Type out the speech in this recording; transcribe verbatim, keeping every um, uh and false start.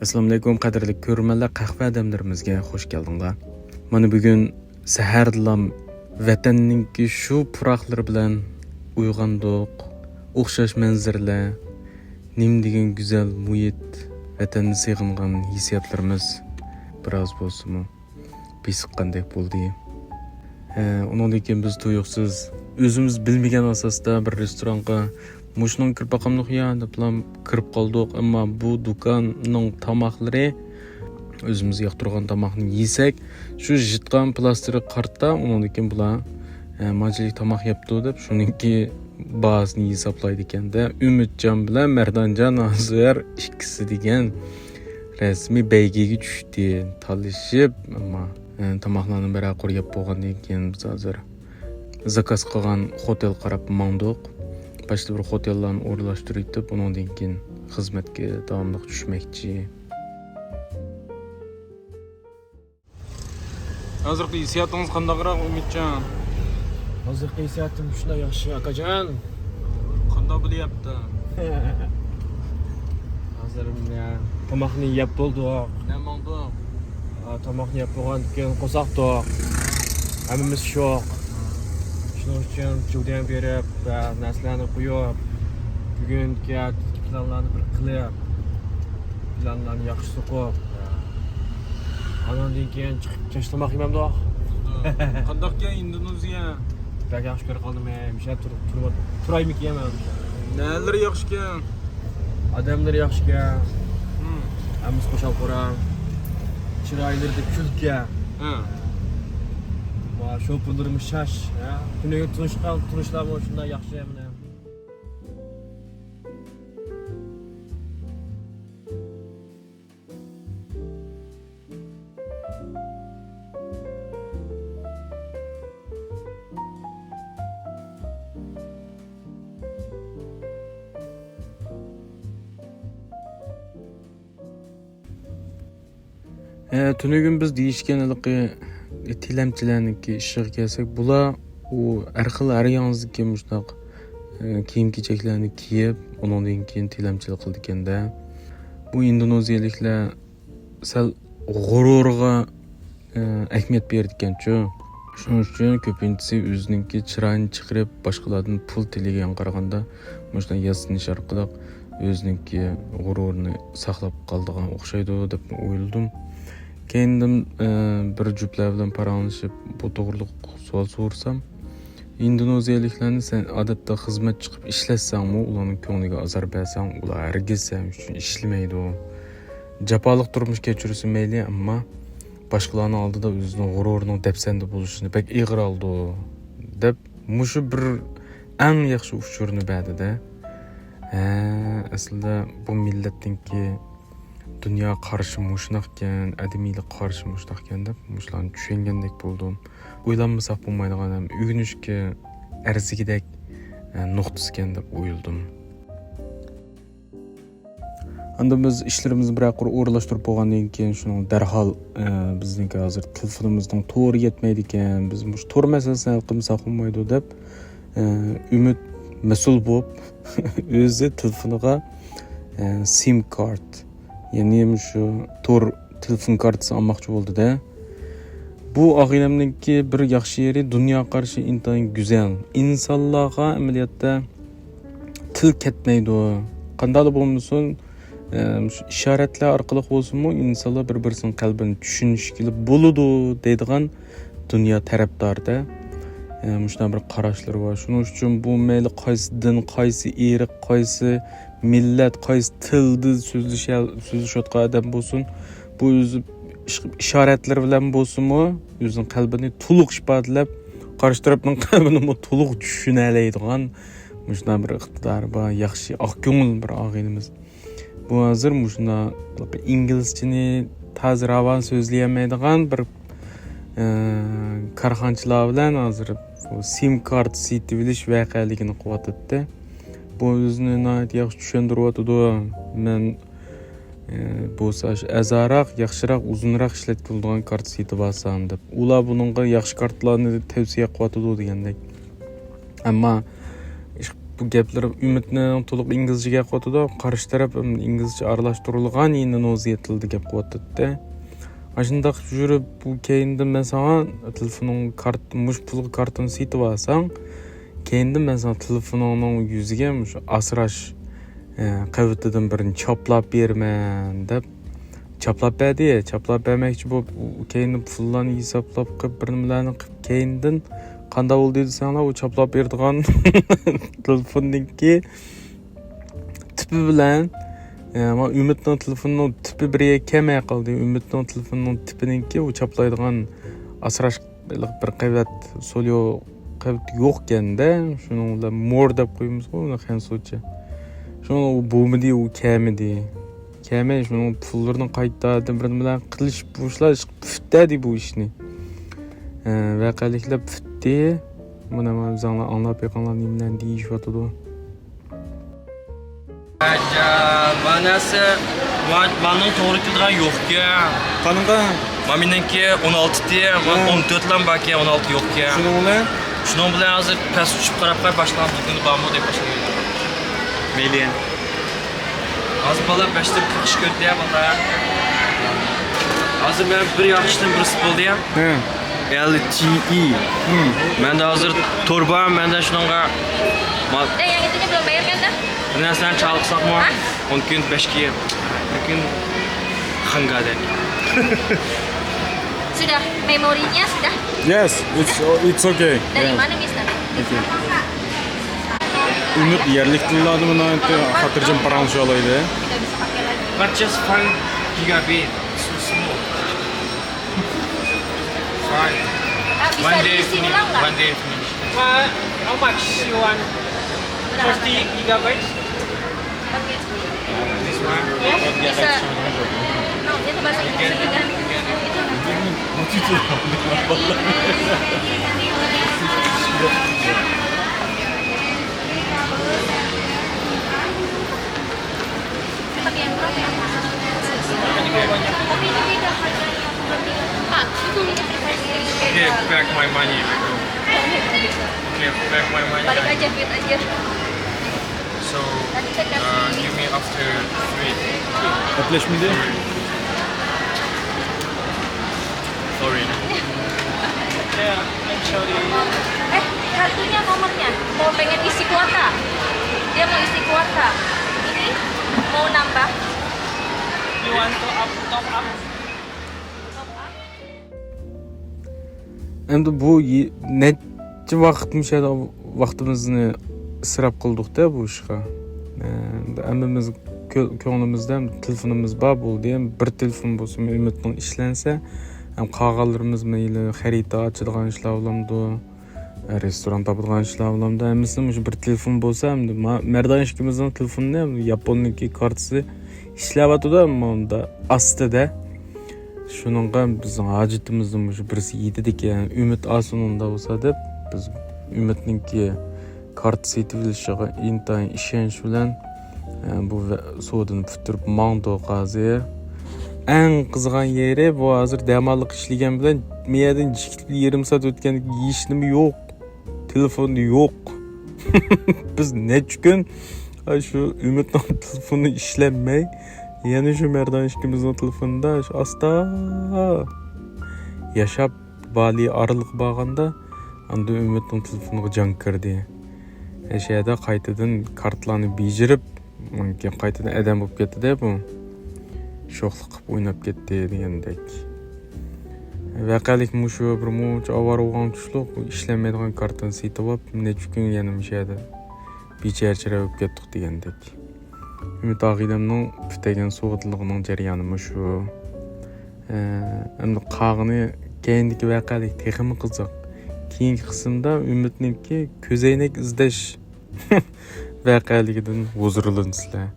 ئەسسالامۇئەلەيكۇم، قەدىرلىك كۆرۈرمەنلەر، قەھۋە دەملىرىمىزگە خوش كەلدىڭلار. مانا بۈگۈن سەھەردىلام ۋەتەننىڭكى شۇ پۇراقلىرى بىلەن ئويغاندۇق. ئوخشاش مەنزىرىلەر، نېمە دېگەن گۈزەل مۇھىت، ۋەتەننى سېغىنغان ھېسسىياتلىرىمىز بىراز بولسىمۇ بېسىققاندەك بولدى. ھە، ئۇنىڭدىن كېيىن بىز تۇيۇقسىز ئۆزىمىز بىلمىگەن ئاساستا بىر رېستورانغا مۇشۇنىڭغا كىرىپ باقامدۇق يا دەپلا كىرىپ قالدۇق. ئەمما بۇ دۇكاننىڭ تاماقلىرى، ئۆزىمىز ياقتۇرغان تاماقنى يېسەك، شۇ ژىتقان پىلاستىرغا قارىتا، ئۇنىڭدىن كېيىن بۇلار، ھە، مانچىلىك تاماق يەپتۇ دەپ شۇنىڭكى باھاسىنى ھېسابلايدىكەن-دە. ئۈمىدجان بىلەن مەردانجان ھازىر ئىككىسى دېگەن رەسمىي بەيگىگە چۈشتى. تالىشىپ، ئەمما، ئە، تاماقلارنى بىرەر قۇر يەپ بولغاندىن كېيىن، بىز ھازىر زاكاز قىلغان خوتېلغا قاراپ ماڭدۇق. باشتا بىر خوتېللارنى ئورۇنلاشتۇرۇۋېتىپ، ئۇنىڭدىن كېيىن خىزمەتكە داۋاملىق چۈشمەكچى. ھازىرقى ھېسسىياتىڭىز قانداقراق، ئۈمىدجان؟ ھازىرقى ھېسسىياتىم شۇنداق ياخشى، ئاكاجان. قانداق بولۇۋاتىدۇ؟ ھازىر مانا تاماقنى يەپ بولدۇق. نەماڭدۇق؟ ئا، تاماقنى يەپ بولغاندىن كېيىن قورساق توق. ھەممىمىز شوق. شۇنىڭ ئۈچۈن جۇديان بېرىپ، ئا، نەرسىلەرنى قويۇپ، بۈگۈنكى پىلانلارنى بىر قىلىپ، پىلانلارنى ياخشى سوقۇپ، ئاناندىن كېيىن چىقىپ كەچ تاماق يېمەمدۇق. قانداقكەن ئىندونېزىيە؟ بەك ياخشى كۆرۈپ قالدىم، ھەي. مۇشۇ يەردە تۇر-، تۇرۇپ، تۇرايمىكىن مەن؟ نەلىرى ياخشىكەن؟ ئادەملىرى ياخشىكەن. ھىم. ھەممىسى خۇشال-خۇرام. چىرايلىرىدا كۈلكە. ھە. ۋا، شوپۇرلىرىمۇ شاش. ھە. تۈنۈگۈن تونۇشقان تونۇشلارمۇ شۇنداق ياخشى مانا. ھە، تۈنۈگۈن بىز دېيىشكەن ھېلىقى تىلەمچىلەرنىڭكى ئىشىغا كەلسەك، بۇلار ئۇ ھەر خىل، ھەر ياڭزىدىكى مۇشۇنداق، ئە، كىيىم-كېچەكلەرنى كىيىپ، ئۇنىڭدىن كېيىن تىلەمچىلىك قىلىدىكەن-دە. بۇ ئىندونېزىيەلىكلەر سەل غۇرۇرىغا، ئە، ئەھمىيەت بېرىدىكەنچۇ. شۇنىڭ ئۈچۈن كۆپىنچىسى ئۆزىنىڭكى چىرايىنى چىقىرىپ، باشقىلاردىن پۇل تىلىگەنگە قارىغاندا، مۇشۇنداق ياسىنىش ئارقىلىق ئۆزىنىڭكى غۇرۇرىنى ساقلاپ قالىدىغان ئوخشايدۇ دەپ ئويلىدىم. كەينىدىن، ئە، بىر جۈپلەر بىلەن پاراڭلىشىپ، بۇ توغرىلىق سوئال سورىسام، ئىندونېزىيەلىكلەرنى سەن ئادەتتە خىزمەت چىقىپ ئىشلەتسەڭمۇ، ئۇلارنىڭ كۆڭلىگە ئازار بەرسەڭ، ئۇلار ھەرگىز سەن ئۈچۈن ئىشلىمەيدۇ. جاپالىق تۇرمۇش كەچۈرسە مەيلى، ئەمما باشقىلارنىڭ ئالدىدا ئۆزىنىڭ غۇرۇرىنىڭ دەپسەندە بولۇشىنى بەك ئېغىر ئالىدۇ، دەپ مۇشۇ بىر ئەڭ ياخشى ئۇچۇرنى بەردى-دە. ھە، ئەسلىدە بۇ مىللەتنىڭكى دۇنيا قارىشى مۇشۇنداقكەن، ئادىمىيلىك قارىشى مۇشۇنداقكەن دەپ مۇشۇلارنى چۈشەنگەندەك بولدۇم. ئويلانمىساق بولمايدىغان ھەم ئۆگىنىشكە ئەرزىگۈدەك، ئە، نۇقتىسىكەن دەپ ئويلىدىم. ئاندىن بىز ئىشلىرىمىزنى بىرەر قۇر ئورۇنلاشتۇرۇپ بولغاندىن كېيىن، شۇنىڭ دەرھال، ئە، بىزنىڭكى ھازىر تېلېفونىمىزنىڭ تورى يەتمەيدىكەن، بىز مۇشۇ تور مەسىلىسىنى ھەل قىلمىساق بولمايدۇ دەپ، ئە، ئۈمىد مەسئۇل بولۇپ، ئۆزى تېلېفونىغا، ئە، سىم كارت، يەنى مۇشۇ تور تېلېفون كارتىسى ئالماقچى بولدى-دە. بۇ ئاغىنەمنىڭكى بىر ياخشى يېرى، دۇنيا قارىشى ئىنتايىن گۈزەل. ئىنسانلارغا ئەمەلىيەتتە تىل كەتمەيدۇ. قانداقلا بولمىسۇن، ئە، مۇشۇ ئىشارەتلەر ئارقىلىق بولسىمۇ، ئىنسانلار بىر-بىرسىنىڭ قەلبىنى چۈشىنىشكىلى بولىدۇ دەيدىغان دۇنيا تەرەپدارىدا، ئە، مۇشۇنداق بىر قاراشلىرى بار. شۇنىڭ ئۈچۈن بۇ مەيلى قايسى دىن، قايسى ئىرق، قايسى مىللەت، قايسى تىلدا سۆزلىشە-، سۆزلىشىۋاتقان ئادەم بولسۇن، بۇ ئۆزى ئىش-، ئىشارەتلىرى بىلەن بولسىمۇ، ئۆزىنىڭ قەلبىنى تولۇق ئىپادىلەپ، قارشى تەرەپنىڭ قەلبىنىمۇ تولۇق چۈشىنەلەيدىغان مۇشۇنداق بىر ئىقتىدارى بار، ياخشى، ئاق كۆڭۈل بىر ئاغىنىمىز. بۇ ھازىر مۇشۇنداق ئىنگلىزچىنى تازا راۋان سۆزلىيەلمەيدىغان بىر، ئە، كارخانىچىلار بىلەن ھازىر بۇ سىم كارت سېتىۋېلىش ۋەقەلىكىنى قىلىۋاتاتتى. بۇ ئۆزىنى ناھايىتى ياخشى چۈشەندۈرۈۋاتىدۇ. مەن، ئە، بولسا ئاشۇ ئەرزانراق، ياخشىراق، ئۇزۇنراق ئىشلەتكىلى بولىدىغان كارت سېتىۋالسام دەپ. ئۇلار بۇنىڭغا ياخشى كارتلارنى تەۋسىيە قىلىۋاتىدۇ دېگەندەك. ئەمما ئىش-، بۇ گەپلىرى ئۈمىدنىڭ تولۇق ئىنگلىزچە گەپ قىلىۋاتىدۇ، قارشى تەرەپ ئىنگلىزچە ئارىلاشتۇرۇلغان ئىندونېزىيە تىلىدا گەپ قىلىۋاتىدۇ. ئاشۇنداق يۈرۈپ، بۇ كەينىدىن مەن ساڭا تېلېفونۇڭ كارت-، مۇشۇ پۇلغا كارتىنى سېتىۋالساڭ، كەينىدىن مەن ساڭا تېلېفونۇڭنىڭ يۈزىگە مۇشۇ ئاسراش، ئە، قەۋىتىدىن بىرنى چاپلاپ بېرىمەن دەپ، چاپلاپ بەردى. چاپلاپ بەرمەكچى بولۇپ، ئۇ كەينىدىن پۇللارنى ھېسابلاپ قىلىپ، بىر نېمىلەرنى قىلىپ، كەينىدىن قانداق بولدى دېسەڭلار، ئۇ چاپلاپ بېرىدىغان تېلېفوننىڭكى تىپى بىلەن، ئە، مانا ئۈمىدنىڭ تېلېفونىنىڭ تىپى بىر يەرگە كەلمەي قالدى. ئۈمىدنىڭ تېلېفونىنىڭ تىپىنىڭكى ئۇ چاپلايدىغان ئاسراش بىر قەۋەت سوليو قەۋىتى يوقكەندە، شۇنىڭ بىلەن مور دەپ قويىمىزغۇ ئۇنى خەنزۇچە. شۇنىڭ ئۇ بولمىدى، ئۇ كەلمىدى. كەلمەي شۇنىڭ پۇللىرىنى قايتاردىن بىر نېمە بىلەن قىلىش، بۇ ئىشلار پۈتتەدى بۇ ئىشنى. ئە، ۋەقەلىكلەر پۈتتى. مانا، مانا ئۆزۈڭلار ئاڭلاپ بېقىڭلار نېمىلەرنى دېيىشىۋاتىدۇ. ماناسى، مانىڭ توغرا كېلىدىغان يوقكەن. قانىڭغا؟ مامىنىڭكى ئون ئالتە، مان ھە. ئون تۆت لام باركەن، ئون ئالتە يوقكەن. شۇنىڭ بىلەن؟ شۇنىڭ بىلەن ھازىر پەس ئۇچۇپ قاراپ قوي، باشلىغان دۇكىنى بارمۇ دەپ باشلايدۇ. مەيلى. ھازىر بالا بەشتە كىرىش كۆردى يا بالا. ھازىر مەن بىر ياخشىدىن بىرسى بولدى يا. ھە. ئەل تى ئى. ھىم. مەندە ھازىر تور بار، مەندە شۇنىڭغا ما- Dah, yang itunya belum bayar kan, dah? بىر نەرسىلەرنى چالىساقمۇ؟ ھە؟ مۇمكىن بەشكە، مۇمكىن خەنگادەك. Sudah, memorinya sudah? Yes, it's, it's okay. Dari mana, Mister? ئۈمىد يەرلىك تىللاردا ناھايىتى خاتىرجەم پاراڭلىشالايدۇ. Kita bisa pakai lagi. But just five gigabit, so small. Fine. Ah, bisa diisi ulang nggak? One day finish. One day finish. Uh, how much you want? Thirty gigabytes? This one? Yes, bisa. No, itu bahasa Inggris juga. Itu. Give back my money. Give back my money. Balik aja, duit aja. So, uh, give me after three. Sorry. Eh, kartunya nomornya. Mau pengen isi kuota. Dia mau isi kuota. Ini mau nambah. You want to up, top up? ئەمدى بۇ يى-، نەچچە ۋاقىت مۇشۇ يەردە ۋاقتىمىزنى ئىسراپ قىلدۇق-دە بۇ ئىشقا. ئەمدى ھەممىمىز كۆ-، كۆڭلىمىزدە تېلېفونىمىز بار بولدى. بىر تېلېفون بولسىمۇ ئۈمىدنىڭ ئىشلەنسە، ھەم قالغانلىرىمىز مەيلى خەرىتە ئاچىدىغان ئىشلار بولامدۇ، رېستوران تاپىدىغان ئىشلار بولامدۇ، ھەممىسىنى مۇشۇ بىر تېلېفون بولسا، ئەمدى ما-، مەردان ئىككىمىزنىڭ تېلېفونىنى ياپوننىڭكى كارتىسى ئىشلەۋاتىدۇ، ئەمما ئۇندا ئاستىدە. شۇنىڭغا بىزنىڭ ھاجىتىمىزنى مۇشۇ بىرسى يېتىدىكەن، ئۈمىد ئالسۇن ئۇندا بولسا دەپ، بىز ئۈمىدنىڭكى كارتا سېتىۋېلىشىغا ئىنتايىن ئىشەنچ بىلەن، ئە، بۇ ۋە-، سودىنى پۈتتۈرۈپ ماڭدۇق ھازىر. ئەڭ قىزىغان يېرى، بۇ ھازىر دەماللىق ئىشلىگەن بىلەن مېيەدىن جىكىتىپ يېرىم سائەت ئۆتكەندىن كېيىن ھېچنېمە يوق. تېلېفون يوق. بىز نەچچە كۈن، ئاي، شۇ ئۈمىدنىڭ تېلېفونى ئىشلەنمەي، يەنە شۇ مەردان ئىككىمىزنىڭ تېلېفونىدا شۇ ئاستا ياشاپ، بالى ئارىلىققا بارغاندا، ئاندىن ئۈمىدنىڭ تېلېفونىغا جان كىردى. ئەشە يەردە قايتىدىن كارتىلارنى بېجىرىپ، ئۇنىڭ كېيىن قايتىدىن ئادەم بولۇپ كەتتى-دە بۇ. شوخلۇق قىلىپ ئويناپ كەتتى دېگەندەك. ۋەقەلىك مۇشۇ بىر مۇنچە ئاۋارە بولغان تۇشلۇق ئىشلەنمەيدىغان كارتىنى سېتىۋاپ، نەچچە كۈن يەنە مۇشۇ يەردە بىچارە چىراي بولۇپ كەتتۇق دېگەندەك. ئۈمىد ئاغىنەمنىڭ پۈتەيگەن سوغدىلىقىنىڭ جەريانى مۇشۇ. ئە، ئەمدى قالغىنى كەينىدىكى ۋەقەلىك تېخىمۇ قىزىق. كېيىنكى قىسىمدا ئۈمىدنىڭكى كۆزەينەك ئىزدەش ۋەقەلىكىدىن ھۇزۇرلىنىسىلەر.